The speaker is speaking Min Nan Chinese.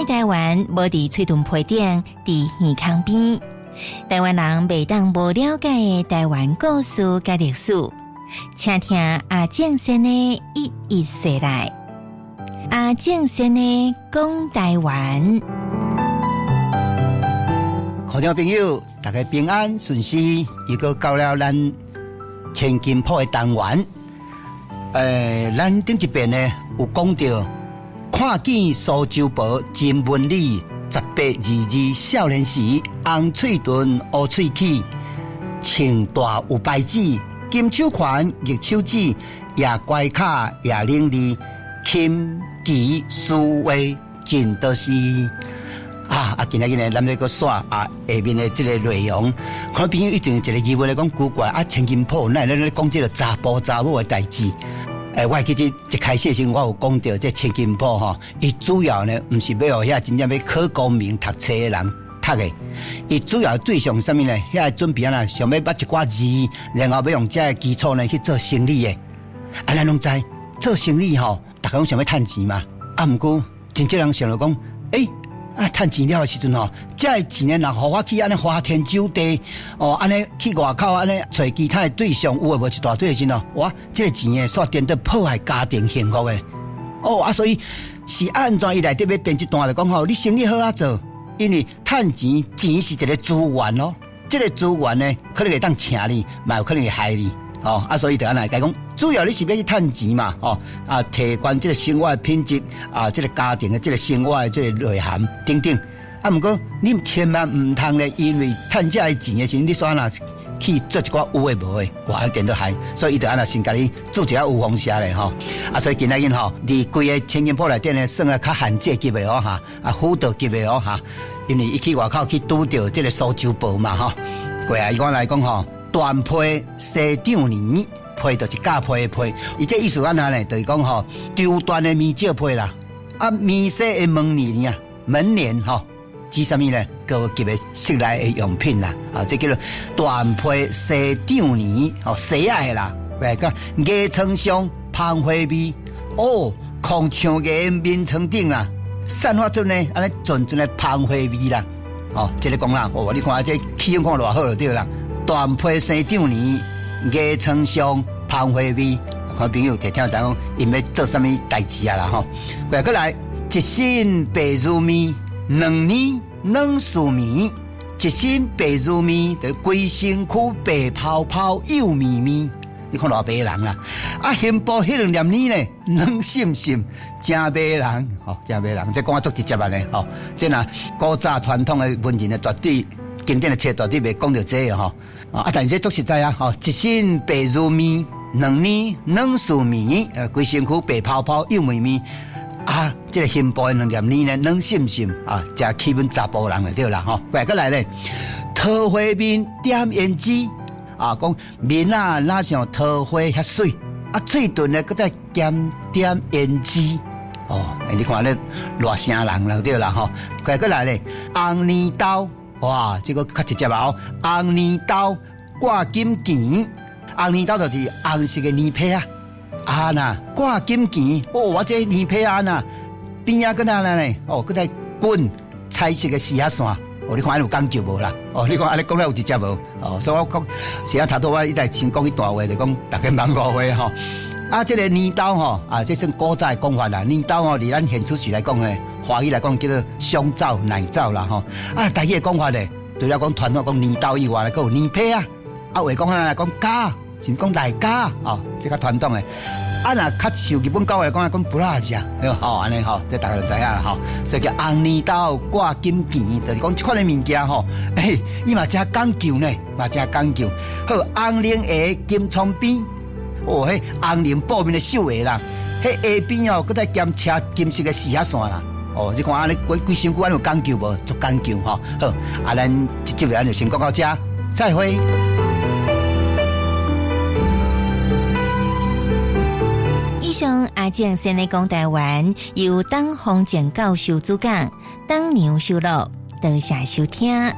愛台灣，無佇喙唇皮頂，佇耳孔邊。台灣人袂當無了解的台灣故事佮歷史，請聽阿正先的一一說來。阿正先的講台灣。觀眾朋友，大家平安順遂，又閣到了咱千金鋪的單元。咱頂一遍呢有講著，看見蘇州婆真文理，1822少年時，紅喙唇烏喙齒，穿大有牌子，金手環玉手指，也乖巧也伶俐，琴棋書畫盡都是。啊！今仔日呢，咱欲閣煞啊，下面的這個內容，可能朋友一定有一個疑問來講，奇怪啊，千金鋪哪會咧講這個查埔查某的代誌？我會記得一開始的時陣，我有講著這千金鋪吼，伊主要呢，毋是欲予遐真正欲考功名讀冊的人讀的，伊主要對象是啥物呢？遐準備按怎，想欲捌一寡字，然後欲用這个基礎呢去做生理的。啊，咱攏知做生理吼，逐家攏想欲趁錢嘛。啊，毋過真濟人想著講，啊，趁錢了的時陣吼，這个錢呢，若予我去按呢花天酒地，哦，按呢去外口按呢揣其他的對象，有的無一大堆的時陣吼，哇，這个錢呢，煞顛倒破壞家庭幸福的。哦，啊，所以是按怎伊內底欲編這段來講吼，你生意好啊做，因為趁錢，錢是一個資源咯，這個資源呢，可能會當請你，嘛有可能會害你。哦，啊，所以就按呢來講，主要你是欲去趁錢嘛，哦，啊，提懸這个生活的品質，啊，這个家庭的這个生活的這个內涵等等。啊，毋過你千萬毋通咧，因為趁這个錢的時陣，你煞若去做一寡有的無的，哇，按呢顛倒害。所以伊就按呢先共你注一下預防針咧，吼。啊，所以今仔日吼，佇規个千金鋪內底呢，算啊較限制級的哦，哈，啊，輔導級的哦，哈，因為伊去外口去拄著這个蘇州婆嘛，吼。過來伊講來講吼。斷批生長年，批就是教批的批，伊這意思按怎呢？就是講吼，長斷的棉借批啦，啊，棉紗的門簾啊，門簾吼，指啥物呢？高級的室內的用品啦，啊，這叫做斷批生長年，吼，紗仔的啦，來講牙床上芳花味，哦，空牆的眠床頂啦，散發出呢，按呢陣陣的芳花味啦，哦，這个講啦，哦，你看這氣氛看偌好就對啦。斷批生長年，牙床上芳花味。看朋友聽聽知影𪜶欲做啥物代誌啊啦吼。過來，一身白如面，兩年軟絲綿。一身白如面，就規身軀白泡泡幼綿綿。你看偌迷人啦！啊，胸部彼兩粒呢，軟滲滲，誠迷人吼，誠迷人。這講啊足直接按呢吼。這若古早傳統的文人的絕對。經典的冊絕對袂講著這个吼，啊！但是這足實在啊，吼，一身白如面，兩年軟絲綿，規身軀白泡泡幼綿綿，啊！這个胸部的兩粒奶呢，軟滲滲啊，誠氣阮查埔人就對啦，吼。過來咧，桃花面點胭脂，啊，講面仔若像桃花遐媠，啊，喙唇呢，閣再兼點胭脂，哦，你看咧，偌成人就對啦，吼。過來咧，紅奶豆。哇，這个較直接啊！紅奶豆掛金錢，紅奶豆就是紅色的奶皮啊。啊若掛金錢，哦，我這奶皮啊若邊仔閣按怎呢？哦，閣在滾彩色的絲仔線。哦，你看按呢有講究無啦？哦，你看按呢講了有直接無？哦，所以我講，是啊，頭拄我一直先講彼段話，就講大家莫誤會吼。啊，這个奶豆吼，啊，這算古早的講法啦。奶豆吼，佇咱現出時來講呢，華語來講叫做香皂、奶皂啦吼。啊，台語的講法咧，除了講傳統講奶豆以外，閣有奶皮啊。啊，話講按怎講膠，是講內膠哦，這較傳統的。啊，若較受日本教育來講，講布拉子啊，對吼，按呢吼，這大家就知影啦吼。所以叫紅奶豆掛金錢，就是講這款的物件吼，欸，伊嘛誠講究呢，嘛誠講究。好，紅翎鞋金窗邊，哦，彼紅翎布面的繡鞋啦，彼鞋邊哦，閣再兼車金色的絲仔線啦。哦，你看按呢規規身軀按呢有講究無？足講究吼。好，啊，咱這集咱就先講到這，再會。以上阿正先的講台灣，由董宏正教授主講，董娘收錄，多謝收聽。